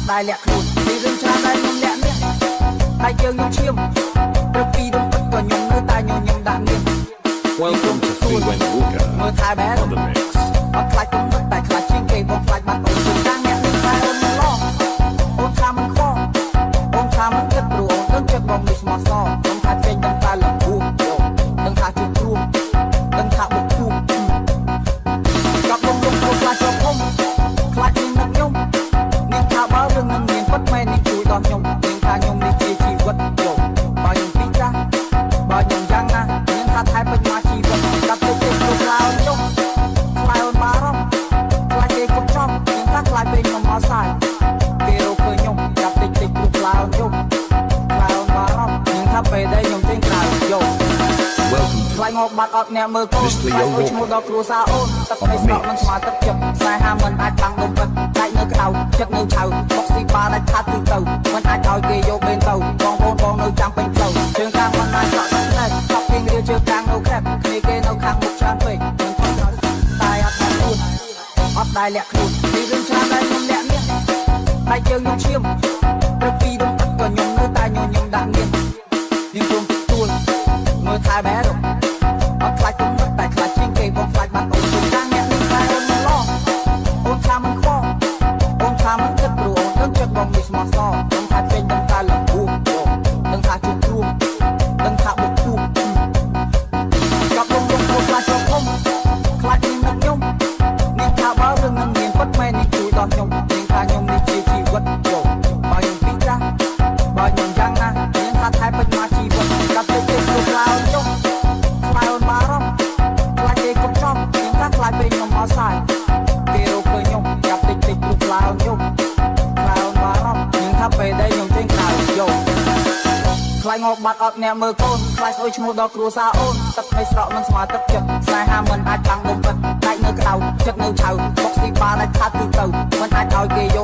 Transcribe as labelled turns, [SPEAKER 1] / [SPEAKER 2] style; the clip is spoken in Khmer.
[SPEAKER 1] ត់ដែលលាក់ខ្លួនពីរឿងច្រើនដែលខ្ញុំលាក់នេះតែយើងខ្ញុំឈាមព្រឹកពីដុំពិតក៏ខ្ញុំនៅតែញញឹមដាក់នេះ
[SPEAKER 2] Welcome to Freeway Walker
[SPEAKER 1] មើលថែបែរ
[SPEAKER 2] on the mix.
[SPEAKER 1] អត់ខ្លាចគុំតែខ្លាចជាងគេបងខ្លាចបាត់អូនជើងកាងអ្នកនេះតែអូនមិនឡអូនថាមិនខ្វល់អូនថាមិនគិតព្រោះអូនដឹងចិត្តបងនេះស្មោះសរដឹងថាចេញដឹងតែលំហួដឹងថាជួបគ្រោះដឹងថាបុកគូកប់លំលំព្រោះខ្លាចជាប់ធំខ្លាចនាងនឹកខ្ញុំនាងថាបើរឿងនឹងមានពិតមែននេះជួយដល់ខ្ញុំនាងថាខ្ញុំនេះជាជីវិតយោបើខ្ញុំពីចាស់បើខ្ញុំយ៉ាងណានាងថាថែពេញមកជីវិតកាប់ទៅទេព្រោះខ្លាចខ្ញុំខ្លាចអូនបារម្ភខ្លាចគេគប់ចំនាងថាខ្លាចពេលខ្ញុំមកសាយគេរកឃើញខ្ញុំកាប់តិចតិចព្រោះខ្លាចអូនយំខ្លាចអូនបារម្ភនាងថាពេលដែលខ្ញុំចេញក្រៅយោ
[SPEAKER 2] Welcome
[SPEAKER 1] ខ្លាចងប់បាត់អត់អ្នកមើលកូន
[SPEAKER 2] Mr.
[SPEAKER 1] ខ្លាចអុយឈ្មោះដល់គ្រួសារអូនទឹកភ្នែកស្រក់មិនស្មើទឹកចិត្តស្នេហាមិនអាចបាំងដុំពិតដាច់នៅក្តៅចិត្តនៅឆៅបុកស៊ីបាដាច់ខាតទូទៅមិនអាចឲ្យគេយកបេនទៅបងប្អូនបងនៅចាំពេញផ្លូវជើងខាងមិនអាចស្រក់ទឹកភ្នែកថប់ពីរៀលជើងខាងនៅខេបគ្នាគេនៅខាងមុខច្រើនពេកមិនថយក្រោយតែអត់ដល់ខ្លួនអត់ដែលលាក់ខ្លួនពីរឿងច្រើនដែលខ្ញុំលាក់នេះតែជើងខ្ញុំឈាមព្រឹកពីដុំពិតក៏ខ្ញុំនៅតែញញឹមដាក់នាងខ្ញុំព្រមទទួលមើលថែបែរអត់ខ្លាចគុំពិតតែខ្លាចជាងគេបងខ្លាចបាត់អូនជួយកាអ្នក Welcome to
[SPEAKER 2] Mr.
[SPEAKER 1] Leo
[SPEAKER 2] Leo
[SPEAKER 1] Walker
[SPEAKER 2] on
[SPEAKER 1] អ
[SPEAKER 2] the
[SPEAKER 1] ត់
[SPEAKER 2] mix.
[SPEAKER 1] ដែលអាចឲ្យគេយកបេនទៅបងប្អូនបងនៅចាំពេញផ្លូវជើងខាងមិនអាចស្រក់ទឹកភ្នែកថប់ពីរៀលជើងខាងនៅខេបគ្នាគេនៅខាងមុខច្រើនពេកមិនថយក្រោយតែអត់ដល់ខ្លួនអត់ដែលលាក់ខ្លួនពីរឿងច្រើនដែលខ្ញុំលាក់នេះតែជើងខ្ញុំឈាមព្រឹកពីដុំពិតក៏ខ្ញុំនៅតែញញឹមដាក់នាងនាងព្រមទទួលមើលថែបែរអត់ខ្លាចគុំតែខ្លាចជាងគេបងខ្លាចបាត់អូនជើងខាងអ្នកនេះតែអូនមិនឡអូនថាមិនខ្វល់អូនថាមិនគិតព្រោះអូនដឹងចិត្តបងនេះស្មោះសរដឹងថាចេញដឹងតែលំហួដឹងថាជួបគ្រោះដឹងថាបុកគូកប់លំលំព្រោះខ្លាចជាប់ធំខ្លាចនាងនឹកខ្ញុំនាងថាបើរឿងនឹងមានពិតមែននេះជួយដល់ខ្ញុំនាងថាខ្ញុំនេះជាជីវិតយោបើខ្ញុំពីចាស់បើខ្ញុំយ៉ាងណានាងថាថែពេញមកជីវិតកាប់ទៅទេព្រោះខ្លាចអូនយំខ្លាចអូនបារម្ភខ្លាចគេគប់ចំនាងថាខ្លាចពេលខ្ញុំមកសាយគេរកឃើញខ្ញុំកាប់តិចតិចព្រោះខ្លាចអូនយំខ្លាចអូនបារម្ភនាងថាពេលដែលខ្ញុំចេញក្រៅយោ ខ្លាចងប់បាត់អត់អ្នកមើលកូនខ្លាចស្អុយឈ្មោះដល់គ្រួសារអូនទឹកភ្នែកស្រក់មិនស្មើទឹកចិត្តស្នេហាមិនអាចបាំងដុំពិតដាច់នៅក្តៅចិត្តនៅឆៅបុកស៊ីបាដាច់ខាតទូទៅមិនអាចឲ្យគេយក